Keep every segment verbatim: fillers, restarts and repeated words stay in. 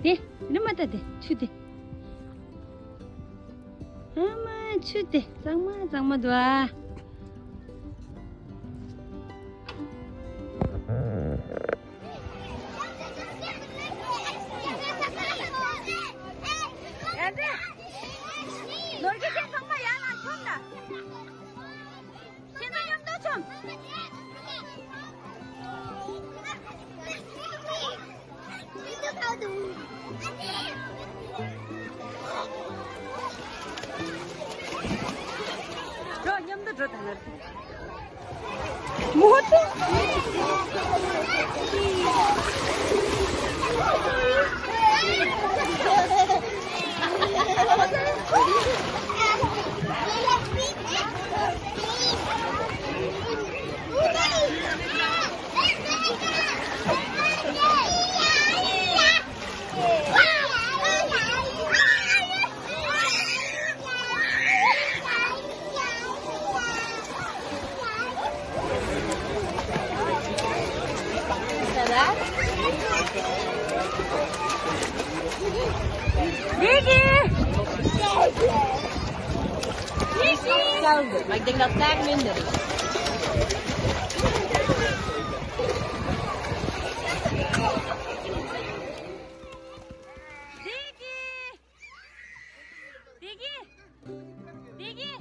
དེ་རི་མ་ད་དེ་ཆུ་དེ། ཨ་མ་ཆུ་དེ་གཙང་མ་གཙང་མ་འདུག་ཨ། ནོར་གྱི་ཁྱེད་ཚང་མ་ཡར་ལ་མཆོང་དང་། ཁྱེད་ཚོ་མཉམ་དུ་མཆོང་། འགྲོ་མཉམ་དུ་འགྲོ་དང་ན། མོ་ཏི། Vicky! Vicky! Like, they got that minute. Vicky! Vicky! Vicky!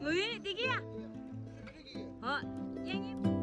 ལོ་ཡིན་བདེ་སྐྱིད་ཡ། ཨོ། ཡ་ཡིན།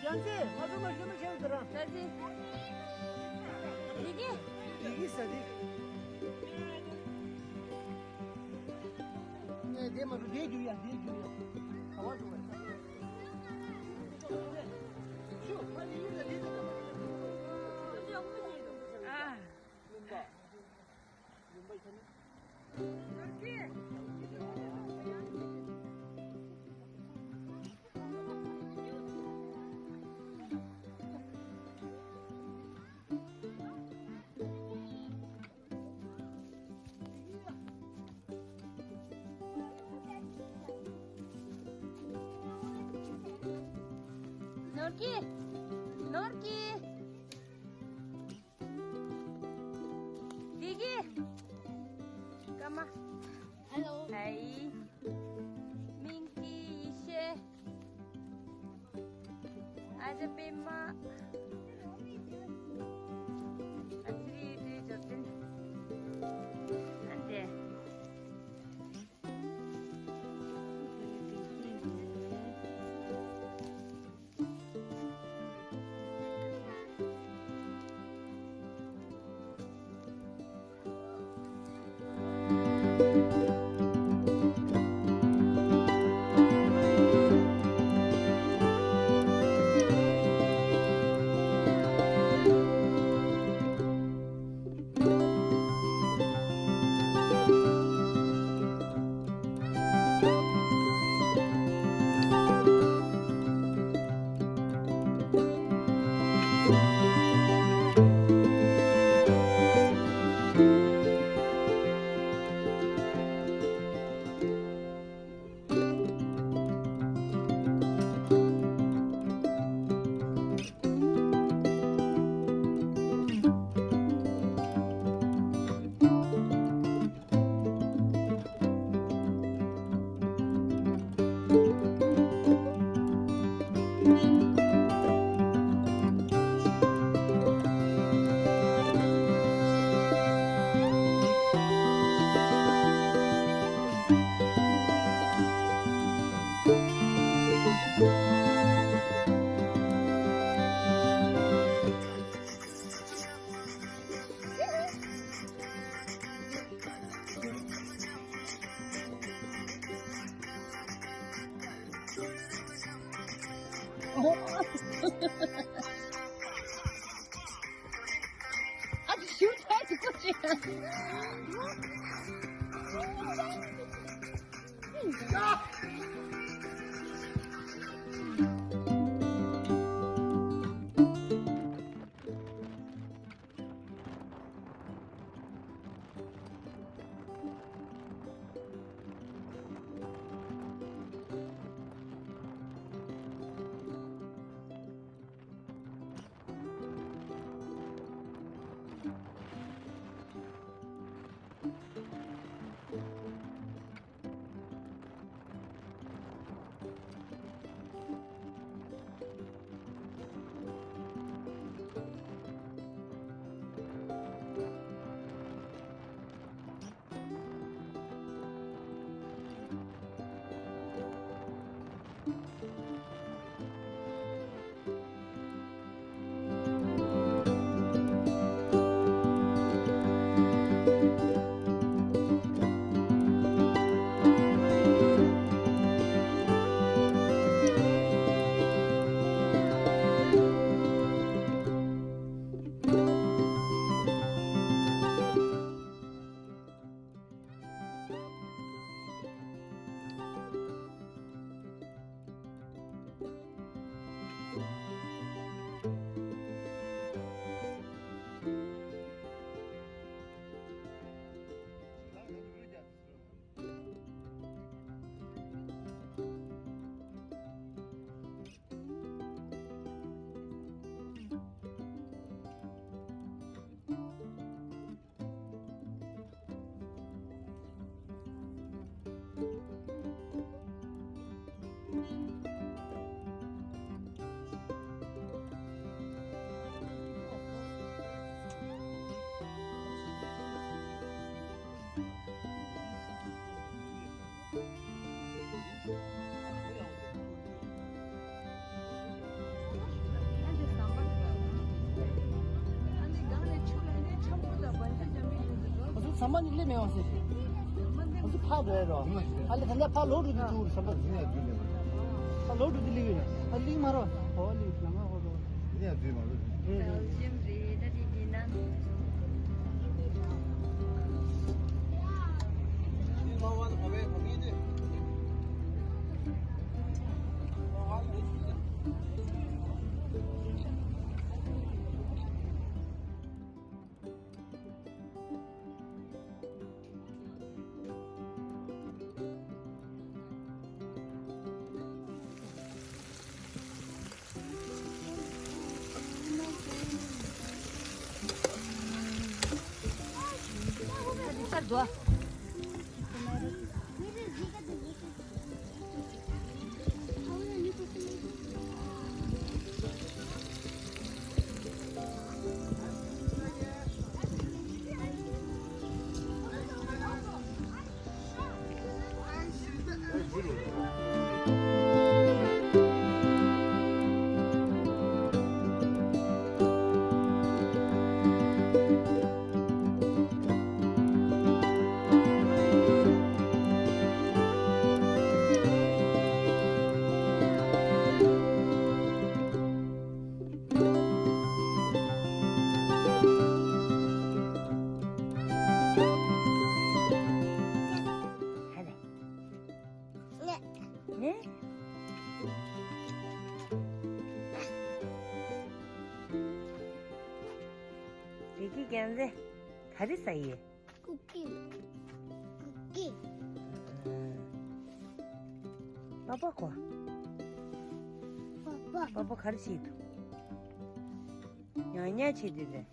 ཡང་ཅི་ང་ཚོ་མ་ཤི་མ་ཤི་འདི་ར། ཡང་ཅི། ཡི་གེ། ཡི་གེ་ས་དེ། ངས་དེ་མ་རུ་དེ་རྒྱུ་ཡ་དེ་རྒྱུ་ཡ། ག་བ་འགྲོ་བ་ཡ། ཤུ་ཕ་ནི་ཡིན་ལ་དེ་ད་ལྟ་མ་ཤི་འདུག་ཨ། ལུམ་པ། ལུམ་པ་ཡི་ས་ནི། ཡང་ཅི། ཡང་ཅི། ཀི། ནོར་ཀི། བདེ་སྐྱིད། ཀརྨ། ཧེ་ལོ། ཧའི། མིང་སྐྱིད། ཡེ་ཤེས། ཨ་ཅག་པད་མ། ཨ་ཙི་རི་རི་འབྱོར་ལྡན། ཨ་འདྲེ། ང་ཚོ་ཚང་མ་ནི་སླེབས་མེད་པ་ཟེར། ང་ཚོ་ཕར་འགྲོ་ཡ་རོ། ཨ་ལེ་ད་ལྟ་ཕར་ལོག་འགྲོ་དུས་འདུག་ཟམ་པ་འདི་ནས་བརྒྱུད་ནས། ཕར་ལོག་འགྲོ་དུས་སླེབས་ཡོད་ན། ཨ་ལེ་མ་རོ། ཨོ་ལེ་ནང་ང་ཧོ་རོ། འདི་ནས་བརྒྱུད་མ་རོ། རེད་རེད། ཟམ་རེད་ད་དེ་འདི་ན། འགྲོ། ངས། བདེ་སྐྱིད་རྒྱལ་མཚན། ག་རེ་ཟ་ཡི། ཀུ་ཀི། ཀུ་ཀི། པ་པ་གོ། པ་པ། པ་པ་ག་རེ་བྱེད་འདུག་ཉག་ཉག་བྱེད་འདུག་ལེ།